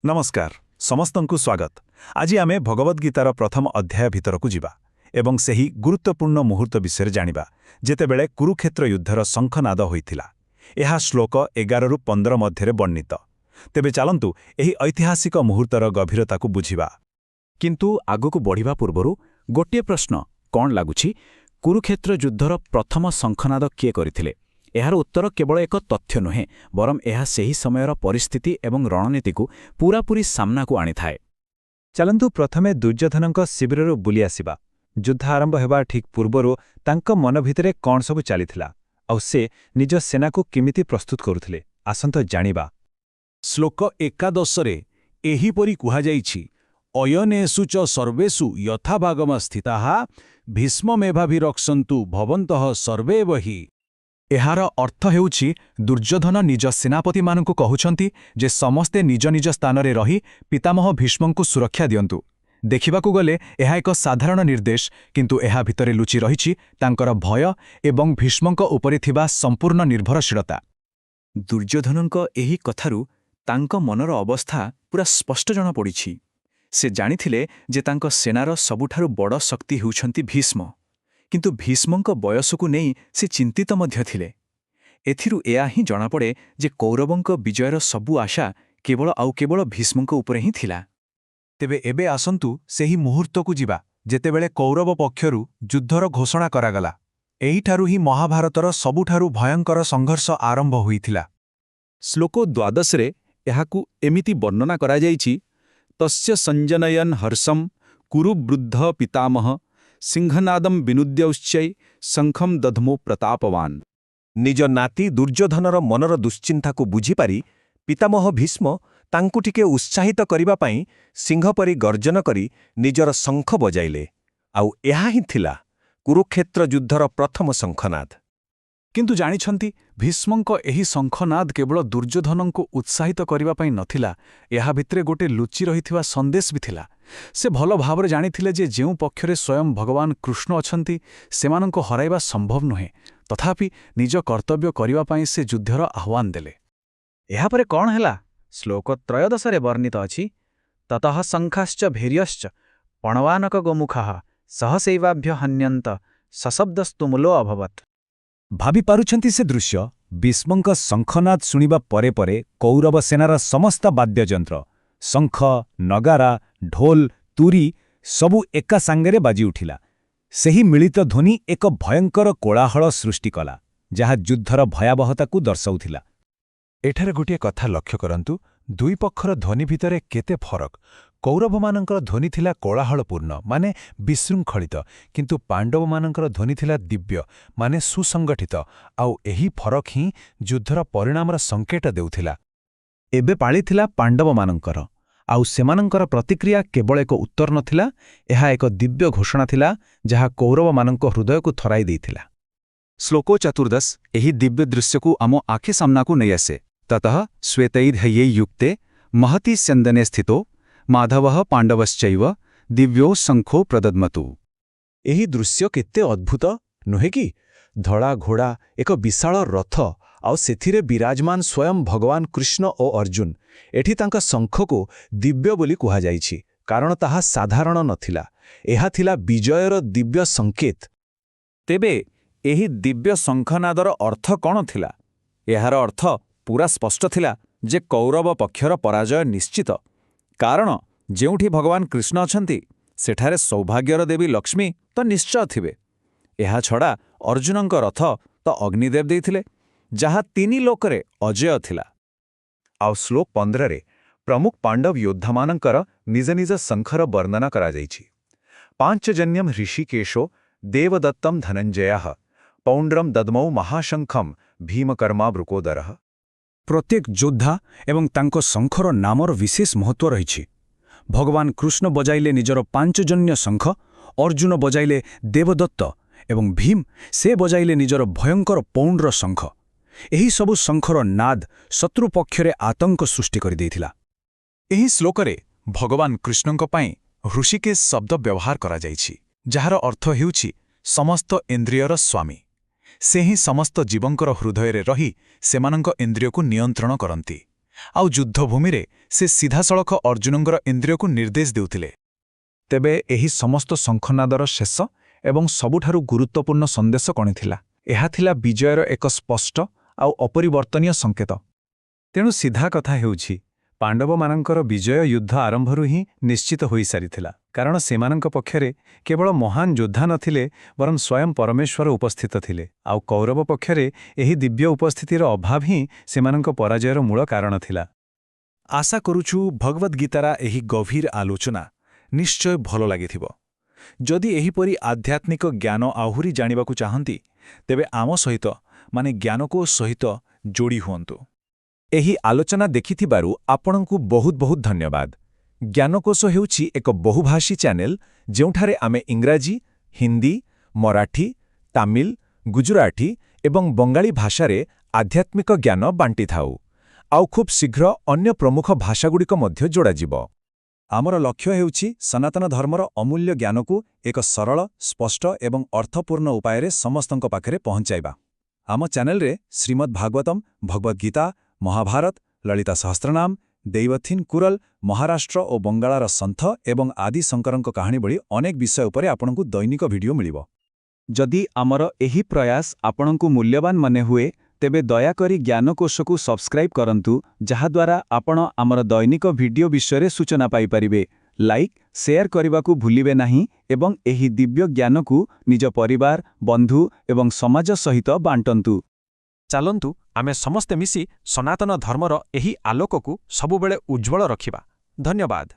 ନମସ୍କାର, ସମସ୍ତଙ୍କୁ ସ୍ୱାଗତ। ଆଜି ଆମେ ଭଗବଦ ଗୀତାର ପ୍ରଥମ ଅଧ୍ୟାୟ ଭିତରକୁ ଯିବା ଏବଂ ସେହି ଗୁରୁତ୍ୱପୂର୍ଣ୍ଣ ମୁହୂର୍ତ୍ତ ବିଷୟରେ ଜାଣିବା, ଯେତେବେଳେ କୁରୁକ୍ଷେତ୍ର ଯୁଦ୍ଧର ଶଙ୍ଖନାଦ ହୋଇଥିଲା। ଏହା ଶ୍ଲୋକ 11ରୁ 15 ମଧ୍ୟରେ ବର୍ଣ୍ଣିତ। ତେବେ ଚାଲନ୍ତୁ, ଏହି ଐତିହାସିକ ମୁହୂର୍ତ୍ତର ଗଭୀରତାକୁ ବୁଝିବା। କିନ୍ତୁ ଆଗକୁ ବଢ଼ିବା ପୂର୍ବରୁ ଗୋଟିଏ ପ୍ରଶ୍ନ। କ'ଣ ଲାଗୁଛି, କୁରୁକ୍ଷେତ୍ର ଯୁଦ୍ଧର ପ୍ରଥମ ଶଙ୍ଖନାଦ କିଏ କରିଥିଲେ? ଏହାର ଉତ୍ତର କେବଳ ଏକ ତଥ୍ୟ ନୁହେଁ, ବରଂ ଏହା ସେହି ସମୟର ପରିସ୍ଥିତି ଏବଂ ରଣନୀତିକୁ ପୂରାପୂରି ସାମ୍ନାକୁ ଆଣିଥାଏ। ଚାଲନ୍ତୁ, ପ୍ରଥମେ ଦୁର୍ଯ୍ୟୋଧନଙ୍କ ଶିବିରରୁ ବୁଲି ଆସିବା। ଯୁଦ୍ଧ ଆରମ୍ଭ ହେବା ଠିକ୍ ପୂର୍ବରୁ ତାଙ୍କ ମନ ଭିତରେ କ'ଣ ସବୁ ଚାଲିଥିଲା ଆଉ ସେ ନିଜ ସେନାକୁ କେମିତି ପ୍ରସ୍ତୁତ କରୁଥିଲେ, ଆସନ୍ତୁ ଜାଣିବା। ଶ୍ଲୋକ 11ରେ ଏହିପରି କୁହାଯାଇଛି, ଅୟନେଷୁ ଚ ସର୍ବେଷୁ ଯଥାଭାଗମସ୍ଥିତାଃ ଭୀଷ୍ମମେବାଭିରକ୍ଷନ୍ତୁ ଭବନ୍ତଃ ସର୍ବେବ ହି। ଏହାର ଅର୍ଥ ହେଉଛି, ଦୁର୍ଯ୍ୟୋଧନ ନିଜ ସେନାପତିମାନଙ୍କୁ କହୁଛନ୍ତି ଯେ ସମସ୍ତେ ନିଜ ନିଜ ସ୍ଥାନରେ ରହି ପିତାମହ ଭୀଷ୍ମଙ୍କୁ ସୁରକ୍ଷା ଦିଅନ୍ତୁ। ଦେଖିବାକୁ ଗଲେ ଏହା ଏକ ସାଧାରଣ ନିର୍ଦ୍ଦେଶ, କିନ୍ତୁ ଏହା ଭିତରେ ଲୁଚି ରହିଛି ତାଙ୍କର ଭୟ ଏବଂ ଭୀଷ୍ମଙ୍କ ଉପରେ ଥିବା ସମ୍ପୂର୍ଣ୍ଣ ନିର୍ଭରଶୀଳତା। ଦୁର୍ଯ୍ୟୋଧନଙ୍କ ଏହି କଥାରୁ ତାଙ୍କ ମନର ଅବସ୍ଥା ପୁରା ସ୍ପଷ୍ଟ ଜଣାପଡ଼ିଛି। ସେ ଜାଣିଥିଲେ ଯେ ତାଙ୍କ ସେନାର ସବୁଠାରୁ ବଡ଼ ଶକ୍ତି ହେଉଛନ୍ତି ଭୀଷ୍ମ। କିନ୍ତୁ ଭୀଷ୍ମଙ୍କ ବୟସକୁ ନେଇ ସେ ଚିନ୍ତିତ ମଧ୍ୟ ଥିଲେ। ଏଥିରୁ ଏହା ହିଁ ଜଣାପଡ଼େ ଯେ କୌରବଙ୍କ ବିଜୟର ସବୁ ଆଶା କେବଳ ଆଉ କେବଳ ଭୀଷ୍ମଙ୍କ ଉପରେ ହିଁ ଥିଲା। ତେବେ ଏବେ ଆସନ୍ତୁ, ସେହି ମୁହୂର୍ତ୍ତକୁ ଯିବା, ଯେତେବେଳେ କୌରବ ପକ୍ଷରୁ ଯୁଦ୍ଧର ଘୋଷଣା କରାଗଲା। ଏହିଠାରୁ ହିଁ ମହାଭାରତର ସବୁଠାରୁ ଭୟଙ୍କର ସଂଘର୍ଷ ଆରମ୍ଭ ହୋଇଥିଲା। ଶ୍ଲୋକ 12ରେ ଏହାକୁ ଏମିତି ବର୍ଣ୍ଣନା କରାଯାଇଛି, ତସ୍ୟ ସଞ୍ଜନୟନ୍ ହର୍ଷମ୍ କୁରୁବୃଦ୍ଧ ପିତାମହ ସିଂହନାଦମ୍ ବିନୁଦ୍ୟ ଉଚ୍ଚୈ ଶଙ୍ଖମ୍ ଦଧ୍ମୌ ପ୍ରତାପବାନ୍। ନିଜ ନାତି ଦୁର୍ଯ୍ୟୋଧନର ମନର ଦୁଶ୍ଚିନ୍ତାକୁ ବୁଝିପାରି ପିତାମହ ଭୀଷ୍ମ ତାଙ୍କୁ ଟିକେ ଉତ୍ସାହିତ କରିବା ପାଇଁ ସିଂହ ପରି ଗର୍ଜନ କରି ନିଜର ଶଙ୍ଖ ବଜାଇଲେ। ଆଉ ଏହା ହିଁ ଥିଲା କୁରୁକ୍ଷେତ୍ର ଯୁଦ୍ଧର ପ୍ରଥମ ଶଙ୍ଖନାଦ। କିନ୍ତୁ ଜାଣିଛନ୍ତି, ଭୀଷ୍ମଙ୍କ ଏହି ଶଙ୍ଖନାଦ କେବଳ ଦୁର୍ଯ୍ୟୋଧନଙ୍କୁ ଉତ୍ସାହିତ କରିବା ପାଇଁ ନଥିଲା। ଏହା ଭିତରେ ଗୋଟେ ଲୁଚି ରହିଥିବା ସନ୍ଦେଶ ବି ଥିଲା। ସେ ଭଲ ଭାବରେ ଜାଣିଥିଲେ ଯେ ଯେଉଁ ପକ୍ଷରେ ସ୍ୱୟଂ ଭଗବାନ କୃଷ୍ଣ ଅଛନ୍ତି, ସେମାନଙ୍କୁ ହରାଇବା ସମ୍ଭବ ନୁହେଁ। ତଥାପି ନିଜ କର୍ତ୍ତବ୍ୟ କରିବା ପାଇଁ ସେ ଯୁଦ୍ଧର ଆହ୍ୱାନ ଦେଲେ। ଏହାପରେ କ'ଣ ହେଲା? ଶ୍ଲୋକ 13ରେ ବର୍ଣ୍ଣିତ ଅଛି, ତତଃ ଶଙ୍ଖାଶ୍ଚ ଭେର୍ୟଶ୍ଚ ପଣୱାନକ ଗୋମୁଖଃ ସହସୈବାଭ୍ୟ ହନ୍ୟନ୍ତ ସଶବ୍ଦସ୍ତୁମୁଲୋ ଅଭବତ୍। ଭାବିପାରୁଛନ୍ତି ସେ ଦୃଶ୍ୟ? ଭୀଷ୍ମଙ୍କ ଶଙ୍ଖନାଦ ଶୁଣିବା ପରେ ପରେ କୌରବ ସେନାର ସମସ୍ତ ବାଦ୍ୟଯନ୍ତ୍ର, ଶଙ୍ଖ, ନଗାରା, ଢୋଲ, ତୁରୀ ସବୁ ଏକା ସାଙ୍ଗରେ ବାଜି ଉଠିଲା। ସେହି ମିଳିତ ଧ୍ୱନି ଏକ ଭୟଙ୍କର କୋଳାହଳ ସୃଷ୍ଟି କଲା, ଯାହା ଯୁଦ୍ଧର ଭୟାବହତାକୁ ଦର୍ଶାଉଥିଲା। ଏଠାରେ ଗୋଟିଏ କଥା ଲକ୍ଷ୍ୟ କରନ୍ତୁ, ଦୁଇ ପକ୍ଷର ଧ୍ୱନି ଭିତରେ କେତେ ଫରକ। କୌରବମାନଙ୍କର ଧ୍ୱନି ଥିଲା କୋଳାହଳପୂର୍ଣ୍ଣ, ମାନେ ବିଶୃଙ୍ଖଳିତ, କିନ୍ତୁ ପାଣ୍ଡବମାନଙ୍କର ଧ୍ୱନି ଥିଲା ଦିବ୍ୟ, ମାନେ ସୁସଂଗଠିତ। ଆଉ ଏହି ଫରକ ହିଁ ଯୁଦ୍ଧର ପରିଣାମର ସଂକେତ ଦେଉଥିଲା। ଏବେ ପାଳି ଥିଲା ପାଣ୍ଡବମାନଙ୍କର। ଆଉ ସେମାନଙ୍କର ପ୍ରତିକ୍ରିୟା କେବଳ ଏକ ଉତ୍ତର ନଥିଲା, ଏହା ଏକ ଦିବ୍ୟ ଘୋଷଣା ଥିଲା, ଯାହା କୌରବମାନଙ୍କ ହୃଦୟକୁ ଥରାଇ ଦେଇଥିଲା। ଶ୍ଲୋକ 14 ଏହି ଦିବ୍ୟ ଦୃଶ୍ୟକୁ ଆମ ଆଖି ସାମ୍ନାକୁ ନେଇଆସେ। ତତଃ ଶ୍ୱେତୈର୍ହୟୈର୍ୟୁକ୍ତେ ମହତି ସ୍ୟନ୍ଦନେ ସ୍ଥିତୋ ମାଧବଃ ପାଣ୍ଡବଶ୍ଚୈବ ଦିବ୍ୟୌ ଶଙ୍ଖୌ ପ୍ରଦଧ୍ମତୁଃ। ଏହି ଦୃଶ୍ୟ କେତେ ଅଦ୍ଭୁତ ନୁହେଁ କି? ଧଳା ଘୋଡ଼ା, ଏକ ବିଶାଳ ରଥ, ଆଉ ସେଥିରେ ବିରାଜମାନ ସ୍ୱୟଂ ଭଗବାନ କୃଷ୍ଣ ଓ ଅର୍ଜୁନ। ଏଠି ତାଙ୍କ ଶଙ୍ଖକୁ ଦିବ୍ୟ ବୋଲି କୁହାଯାଇଛି, କାରଣ ତାହା ସାଧାରଣ ନଥିଲା। ଏହା ଥିଲା ବିଜୟର ଦିବ୍ୟ ସଂକେତ। ତେବେ ଏହି ଦିବ୍ୟ ଶଙ୍ଖନାଦର ଅର୍ଥ କ'ଣ ଥିଲା? ଏହାର ଅର୍ଥ ପୂରା ସ୍ପଷ୍ଟ ଥିଲା ଯେ କୌରବ ପକ୍ଷର ପରାଜୟ ନିଶ୍ଚିତ। କାରଣ ଯେଉଁଠି ଭଗବାନ କୃଷ୍ଣ ଅଛନ୍ତି, ସେଠାରେ ସୌଭାଗ୍ୟର ଦେବୀ ଲକ୍ଷ୍ମୀ ତ ନିଶ୍ଚୟ ଥିବେ। ଏହାଛଡ଼ା ଅର୍ଜୁନଙ୍କ ରଥ ତ ଅଗ୍ନିଦେବ ଦେଇଥିଲେ, ଯାହା ତିନି ଲୋକରେ ଅଜେୟ ଥିଲା। ଆଉ ଶ୍ଲୋକ 15ରେ ପ୍ରମୁଖ ପାଣ୍ଡବ ଯୋଦ୍ଧାମାନଙ୍କର ନିଜ ନିଜ ଶଙ୍ଖର ବର୍ଣ୍ଣନା କରାଯାଇଛି। ପାଞ୍ଚଜନ୍ୟମ୍ ହୃଷୀକେଶୋ ଦେବଦତ୍ତମ୍ ଧନଞ୍ଜୟଃ ପୌଣ୍ଡ୍ରମ୍ ଦଦ୍ମୌ ମହାଶଙ୍ଖମ୍ ଭୀମକର୍ମା ବୃକୋଦରଃ। ପ୍ରତ୍ୟେକ ଯୋଦ୍ଧା ଏବଂ ତାଙ୍କ ଶଙ୍ଖର ନାମର ବିଶେଷ ମହତ୍ତ୍ୱ ରହିଛି। ଭଗବାନ କୃଷ୍ଣ ବଜାଇଲେ ନିଜର ପାଞ୍ଚଜନ୍ୟ ଶଙ୍ଖ, ଅର୍ଜୁନ ବଜାଇଲେ ଦେବଦତ୍ତ ଏବଂ ଭୀମ, ସେ ବଜାଇଲେ ନିଜର ଭୟଙ୍କର ପୌଣ୍ଡ୍ର ଶଙ୍ଖ। ଏହି ସବୁ ଶଙ୍ଖର ନାଦ ଶତ୍ରୁପକ୍ଷରେ ଆତଙ୍କ ସୃଷ୍ଟି କରିଦେଇଥିଲା। ଏହି ଶ୍ଲୋକରେ ଭଗବାନ କୃଷ୍ଣଙ୍କ ପାଇଁ ହୃଷିକେଶ ଶବ୍ଦ ବ୍ୟବହାର କରାଯାଇଛି, ଯାହାର ଅର୍ଥ ହେଉଛି ସମସ୍ତ ଇନ୍ଦ୍ରିୟର ସ୍ୱାମୀ। ସେ ହିଁ ସମସ୍ତ ଜୀବଙ୍କର ହୃଦୟରେ ରହି ସେମାନଙ୍କ ଇନ୍ଦ୍ରିୟକୁ ନିୟନ୍ତ୍ରଣ କରନ୍ତି। ଆଉ ଯୁଦ୍ଧଭୂମିରେ ସେ ସିଧାସଳଖ ଅର୍ଜୁନଙ୍କର ଇନ୍ଦ୍ରିୟକୁ ନିର୍ଦ୍ଦେଶ ଦେଉଥିଲେ। ତେବେ ଏହି ସମସ୍ତ ଶଙ୍ଖନାଦର ଶେଷ ଏବଂ ସବୁଠାରୁ ଗୁରୁତ୍ୱପୂର୍ଣ୍ଣ ସନ୍ଦେଶ କ'ଣ ଥିଲା? ଏହା ଥିଲା ବିଜୟର ଏକ ସ୍ପଷ୍ଟ ଆଉ ଅପରିବର୍ତ୍ତନୀୟ ସଂକେତ। ତେଣୁ ସିଧା କଥା ହେଉଛି, ପାଣ୍ଡବମାନଙ୍କର ବିଜୟ ଯୁଦ୍ଧ ଆରମ୍ଭରୁ ହିଁ ନିଶ୍ଚିତ ହୋଇସାରିଥିଲା, କାରଣ ସେମାନଙ୍କ ପକ୍ଷରେ କେବଳ ମହାନ ଯୋଦ୍ଧା ନଥିଲେ, ବରଂ ସ୍ୱୟଂ ପରମେଶ୍ୱର ଉପସ୍ଥିତ ଥିଲେ। ଆଉ କୌରବ ପକ୍ଷରେ ଏହି ଦିବ୍ୟ ଉପସ୍ଥିତିର ଅଭାବ ହିଁ ସେମାନଙ୍କ ପରାଜୟର ମୂଳ କାରଣ ଥିଲା। ଆଶା କରୁଛୁ ଭଗବଦ୍ ଗୀତାର ଏହି ଗଭୀର ଆଲୋଚନା ନିଶ୍ଚୟ ଭଲ ଲାଗିଥିବ। ଯଦି ଏହିପରି ଆଧ୍ୟାତ୍ମିକ ଜ୍ଞାନ ଆହୁରି ଜାଣିବାକୁ ଚାହାନ୍ତି, ତେବେ ଆମ ସହିତ ମାନେ ଜ୍ଞାନକୋଷ ସହିତ ଯୋଡ଼ି ହୁଅନ୍ତୁ। ଏହି ଆଲୋଚନା ଦେଖିଥିବାରୁ ଆପଣଙ୍କୁ ବହୁତ ବହୁତ ଧନ୍ୟବାଦ। ଜ୍ଞାନକୋଷ ହେଉଛି ଏକ ବହୁଭାଷୀ ଚ୍ୟାନେଲ, ଯେଉଁଠାରେ ଆମେ ଇଂରାଜୀ, ହିନ୍ଦୀ, ମରାଠୀ, ତାମିଲ, ଗୁଜୁରାଟୀ ଏବଂ ବଙ୍ଗାଳୀ ଭାଷାରେ ଆଧ୍ୟାତ୍ମିକ ଜ୍ଞାନ ବାଣ୍ଟିଥାଉ। ଆଉ ଖୁବ୍ ଶୀଘ୍ର ଅନ୍ୟ ପ୍ରମୁଖ ଭାଷାଗୁଡ଼ିକ ମଧ୍ୟ ଯୋଡ଼ାଯିବ। ଆମର ଲକ୍ଷ୍ୟ ହେଉଛି ସନାତନ ଧର୍ମର ଅମୂଲ୍ୟ ଜ୍ଞାନକୁ ଏକ ସରଳ, ସ୍ପଷ୍ଟ ଏବଂ ଅର୍ଥପୂର୍ଣ୍ଣ ଉପାୟରେ ସମସ୍ତଙ୍କ ପାଖରେ ପହଞ୍ଚାଇବା। ଆମ ଚ୍ୟାନେଲରେ ଶ୍ରୀମଦ୍ ଭାଗବତମ, ଭଗବଦ୍ ଗୀତା, ମହାଭାରତ, ଲଳିତା ସହସ୍ରନାମ, ଦୈବଥିନ୍ କୁରଲ, ମହାରାଷ୍ଟ୍ର ଓ ବଙ୍ଗାଳର ସନ୍ଥ ଏବଂ ଆଦି ଶଙ୍କରଙ୍କ କାହାଣୀ ଭଳି ଅନେକ ବିଷୟ ଉପରେ ଆପଣଙ୍କୁ ଦୈନିକ ଭିଡିଓ ମିଳିବ। ଯଦି ଆମର ଏହି ପ୍ରୟାସ ଆପଣଙ୍କୁ ମୂଲ୍ୟବାନ ମନେହୁଏ, ତେବେ ଦୟାକରି ଜ୍ଞାନକୋଷକୁ ସବସ୍କ୍ରାଇବ୍ କରନ୍ତୁ, ଯାହାଦ୍ୱାରା ଆପଣ ଆମର ଦୈନିକ ଭିଡିଓ ବିଷୟରେ ସୂଚନା ପାଇପାରିବେ। ଲାଇକ୍, ସେୟାର କରିବାକୁ ଭୁଲିବେ ନାହିଁ ଏବଂ ଏହି ଦିବ୍ୟ ଜ୍ଞାନକୁ ନିଜ ପରିବାର, ବନ୍ଧୁ ଏବଂ ସମାଜ ସହିତ ବାଣ୍ଟନ୍ତୁ। ଚାଲନ୍ତୁ ଆମେ ସମସ୍ତେ ମିଶି ସନାତନ ଧର୍ମର ଏହି ଆଲୋକକୁ ସବୁବେଳେ ଉଜ୍ଜ୍ୱଳ ରଖିବା। ଧନ୍ୟବାଦ।